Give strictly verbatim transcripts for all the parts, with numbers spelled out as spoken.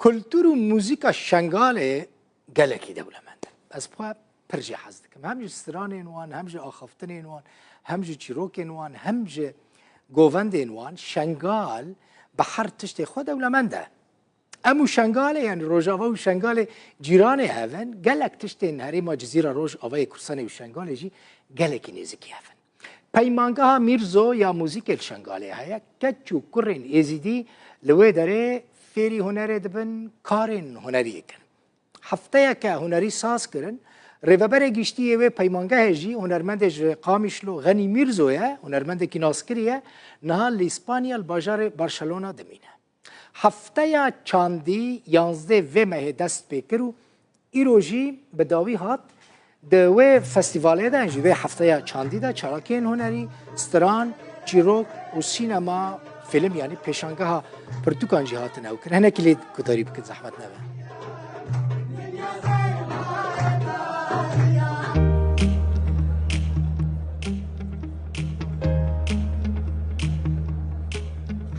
Kultur û muzîka Şengalê gelekî dewlemend e. Ez xwe pir jê hez dikim. Hem ji stranên wan, hem ji axaftinên wan, hem ji çîrokên wan, hem ji govendên wan, Şengal bi her tiştê xwe dewlemend e. Em û Şengalê, yanî Rojava û Şengalê cîranê hev in. Gelek tiştên herêma Cizîra Rojavayê Kurdistanê û Şengalê jî gelekî nêzîkî hev in. Peymangeha Mîrzo ya muzîkê li Şengalê heye. Keç û kurên Êzîdî li wê derê fêrî hunerê dibin, karên hunerî dikin. Hefteyeke hunerî saz kirin. Rêveberê giştî yê wê peymangehê jî hunermendê ji Qamişlo Xenî Mîrzo ye, hunermendekî naskirî ye. Niha li Îspanya li bajarê Barcelona dimîne. Hefteya çandî yanzdeh vê mehê dest pê kir û îro jî bi dawî hat. Di wê festîvalê de, jî vê hefteya çandî de çalakiyên hunerî, stran, çîrok û sînema, fîlm, yanî pêşangeha pirtûkan jî hatine ew kirin. Hinekî lê guhdarî bikin, zehmet nebe.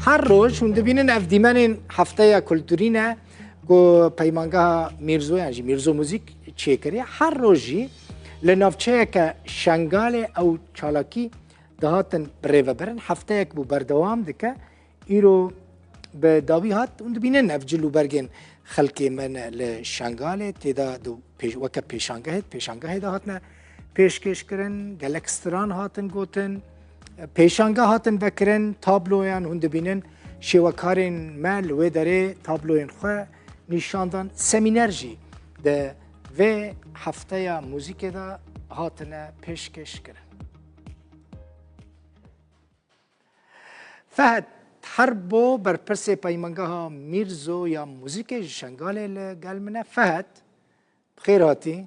Her roj hûn dibînin ev dîmenên hefteya kulturî ne ku peymangeha Mîrzo yan jî Mîrzo Muzîk çêkiriye. Her roj jî li navçeyeke Şengalê ew çalakî dihatin birêvebirin. Hefteyek bû berdewam dike. Îro bi dawî hat. Hûn dibînin ev cil û bergên xelkê me ne li Şengalê, tê de di pêş-, weke pêşangehê, pêşangehê de hatine pêşkêş kirin, gelek stran hatin gotin, pêşange hatin vekirin, tabloyan hûn dibînin, şêwekarên me li wê derê tabloyên xwe nîşan dan, semîner jî di vê hefteya muzîkê de hatine pêşkêş kirin. Fehd Herbo, berpirsê Peymangeha Mîrzo ya muzîkê ji Şengalê li gel min e. Fehd, bi xêr hatî.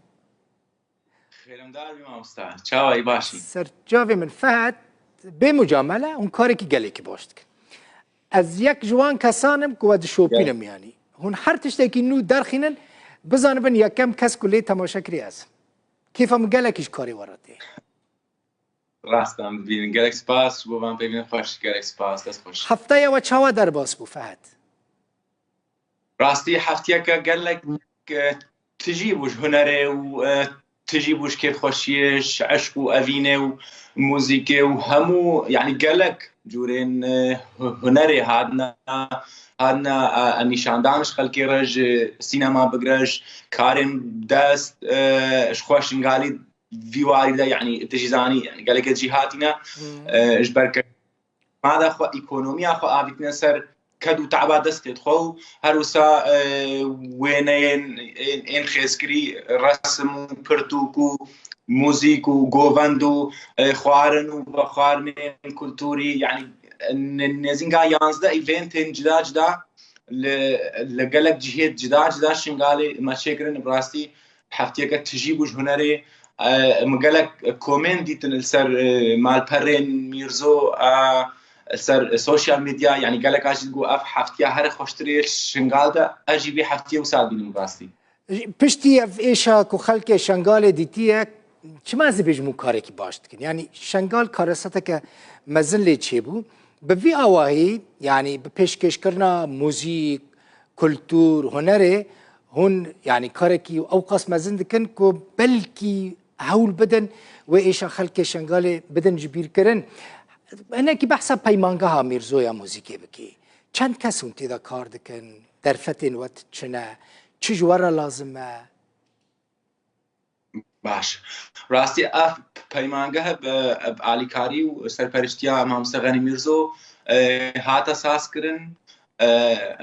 Xêremdar bî mamosta. Çawa yî, baş î? Ser çavê min Fehd, bê mucamele, hûn karekî gelekî baş dikin. Ez yek ji wan kesan im ku we dişopînim, yanî. Hûn her tiştekî nû derxînin, bizanibin yekem kes ku lê temaşe kirî ez im. Kêfa min gelekî ji karê we re tê. Rast em dibînin. Gelek spas ji bo van peyvên xweş. Gelek spas. Dest xweş. Hefteya we çawa derbas bû, Fehd? Rastî heftiyeke gelek, e, tijî bû ji hunerê û, e, tijî bû ji kêfxweşiyê, ji eşq û evînê û muzîkê û hemû, yanî gelek cûrên, e, hu-, hunerê hatine, hatine, e, e, nîşandan ji xelkê re, ji sînema bigire, ji karên dest, e, ji xwe Şingalî vî warî de, yanî, tu jî zanî, yanî, geleke cî hatîne, Hmm. e, ji ber ke ma de xwe, ekonomiya xwe avîtine ser ked û teba destê xwe û her wisa, e, wêneyên, ên, ên xêzkirî, resim û pirtûk û muzîk û govend û, e, xwarin û vexwarinên kulturî, yanî, ne-, nêzînga yanzdeh eventên cida cida li, li gelek cihê cida cida Şingalê me çêkirin, bi rastî heftiyeke tijî bû ji hunerê. E, min gelek komên dîtin li ser, e, malperên Mîrzo, e, li ser sosyal medya, yanî gelek a jî digot ev heftiya her xweştirê Şingal de, ez jî vê heftiyê wisa dibînim rastî. Piştî ev êşa ku xelkê Şengalê dîtiye, çima ez dibêjim hûn karekî baş dikin? Yanî Şengal kareseteke mezin lê çêbû. Bi vî awahî, yanî bi pêşkêşkirina muzîk, kultur, hunerê, hûn, yanî karekî ewqas mezin dikin ku belkî hewl bidin wê êşa xelkê Şengalê bidin ji bîrkirin. Hinekî behsa peymangeha Mîrzoya muzîkê bikî. Çend kes hûn tê de kar dikin? Derfetên we çi ne? Çi ji we re lazim e? Baş. Rastî ev peymangeh bi, bi alîkarî û serperiştiya Mamoste Xenî Mîrzo, e, hate sazkirin. E,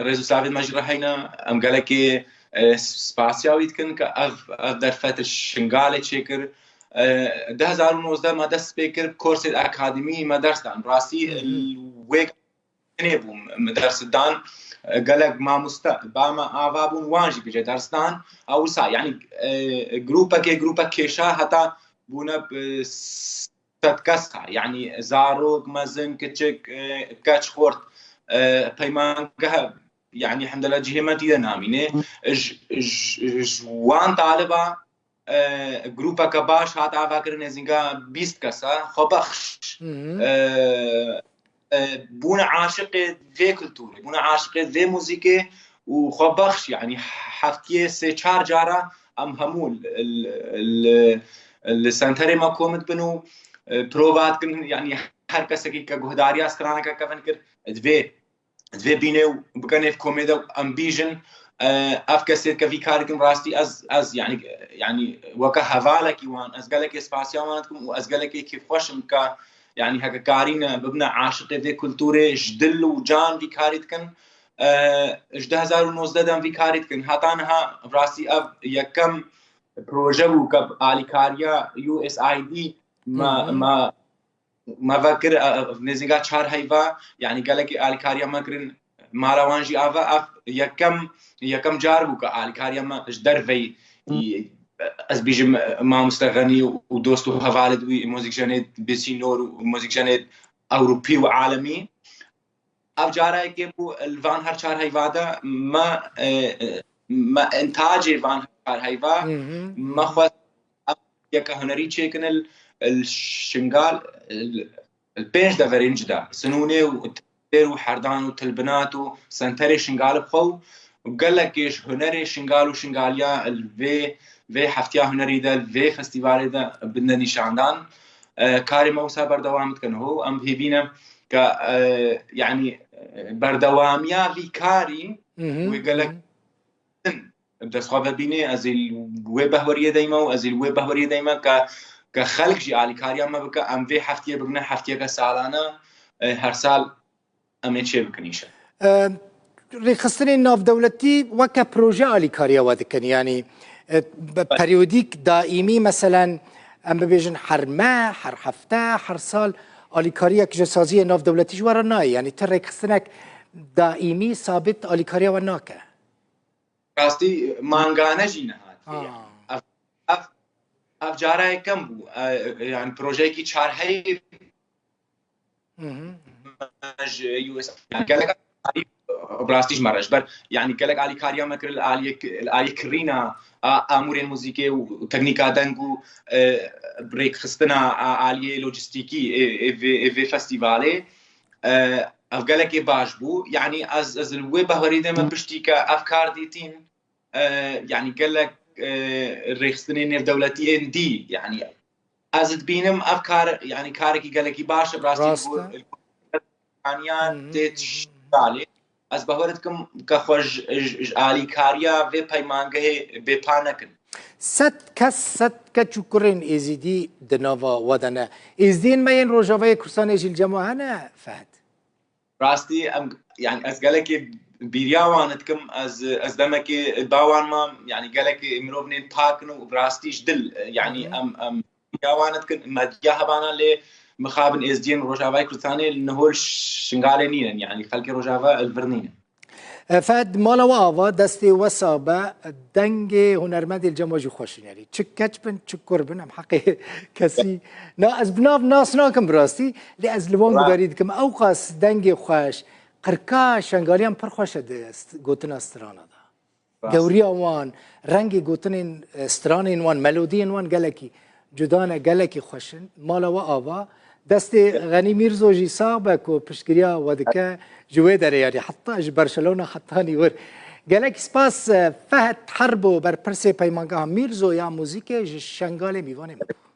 rêz û slavên me jî re heyne. Em gelekê, e, spasiya wî dikin ke ev, ev derfet li Şingalê çêkir. E, du hezar û nozdeh me dest pê kir, korsê akademî me ders dan. Rastî Hı hı. li wê tenê bûm, me ders dan, e, gelek mamoste, ba me ava bûn, wan jî bijê ders dan. A wisa, yanî, e, grûpekê, grûpek kêşa heta bûne, e, sed kesa, yanî zarok, mezin, kiçik, e, keç, xort, e, peymangeh, yanî hemdela cihê me tî de namîne. Ji, ji, ji wan taliba, e, grûpeke baş hat avakirin, nêzînga bîst kesa, xwebexş. Hı hı. E, e, bûne aşiqê vê kulturê, bûne aşiqê vê muzîkê û xwebexş, yanî heftiyê sê çar cara em hemû li, li, li senterê me kom dibin û, e, prova dikin, yanî her kesekî ke guhdariya straneke kevin kir, divê, divê bîne û bike nêv komê de em bîjin, e, ev kesê ke vî karî dikin rastî ez, ez, yanî, yanî weke hevalekî wan, ez gelekê spasiya wan dikim û ez gelekê kêfxweş im ke, yanî heke karîne bibine aşiqê vê kulturê, ji dil û can vî karî dikin. E, ji du hezar û nozdeh de em vî karî dikin. Heta niha rastî ev yekem proje bû ke bi alîkariya U S A I D me, Hı hı. me, me vekir, e, e, nêzîka çar heyva, yanî gelekî alîkariya me kirin, mala wan jî ava, ev yekem, yekem car bû ke alîkariya me ji derveyî, ez bîjim, e, mamoste Xenî û dost û hevalê wî, muzîkjenê bêsînor û muzîkjenê ewropî û alemî. Ev cara yekê bû li van her çar heyva de me, e, e, me intacê van her çar heyva Hı hı. me xwest ev yeke hunerî çêkin li, li Şingal, li, li pênc deverên cuda. Sinûnê û Têr û Herdan û Tilbinat û senterê Şingal bi xwe û gelekê ji hunerê Şingal û Şingaliya li vê, vê heftiya hunerî de, li vê festîvalê de bidine nîşandan. E, karê me wisa berdewam dikin. Ho, em bi hêvî ne ke, e, yanî, e, berdewamiya vî karî Hı hı, wê gelek hı hı. din bi dest xwe vebînê. Ez ê li wê behweriyê de me û ez ê li wê behweriyê de me ke, ke xelk jî alîkariya me bike. Em vê heftiyê bibine heftiyeke salane, e, her sal em ê çê bikin înşallah. E, rêxistinên navdewletî weke proje alîkariya we dikin, yanî, e, be-, periyodîk, daîmî, meselen, em bibêjin her meh, her hefte, her sal alîkariyek ji saziyê navdewletî ji we re nayê, yanî ti rêxistinek daîmî, sabit alîkariya we nake? Rastî mangane jî nehatiye. Ha. Ev, ev, ev cara yekem bû. E, yani projeyekî çar heyv Hı hı. ji U S A, yani gelek alî, bi rastî ji me re ji ber, yani gelek alîkariya me kir li aliyê, li aliyê kirîna a, amûrên muzîkê û teknîka deng û, e, rêkxistina a, aliyê lojîstîkî ê, ê vê, ê vê festîvalê. E, ev gelekê baş bû. Yani ez, ez li wê behwerî de me piştî ke ev kar dîtîn, e, yani gelek, e, rêxistinên nêvdewletî ên dî, yani ez dibînim ev kar, yani karekî gelekî baş e, bi rastî Rast e. Aniya Hı hı, tê hı hı. Şingalê. Ez bawer dikim ke xwe ji, ji, ji alîkariya vê peymangehê bêpa nekin. Sed kes, sed keç û kurên êzîdî di nava we de ne. Êzidiyên me yên Rojavayê Kurdistanê jî li cem we hene, Fehd? Rastî em, yani ez gelekê bîriya wan dikim, ez, ez demekê ba wan mam, yani gelekê mirovnên pak in û bi rastî ji dil, yani Hı hı. em, em bîriya wan dikin, medya hebana lê mixabin êzdiyên Rojavayê Kurdistanê li niho li Şingalê nînin, yani xelkê Rojava li vir nînin. E, Fehd, mala we ava, destê we sax be, dengê hunermendê li cem we jî xweş in, yani çi keç bin, çi kur bin, em heqê kesî, na, ez bi nav nas nakim bi rastî, lê ez li wan Ra- guberî dikim, ew qas dengê xweş, qirka Şengaliyan pir xweş e di st-, gotina strana de. Rast. Gewriya wan, rengê gotinên, e, stranên wan, melodiyên wan gelekî cuda ne, gelekî xweş in. Mala we ava. Destê Xenî Mîrzo jî sax be ku piştgiriya we dike ji wê derê, yanî heta ji Barcelona hetanî wir. Gelekî spas, e, Fehd Herbo, berpirsê Peymangeha Mîrzo ya muzîkê ji Şengalê mîvanê me bû.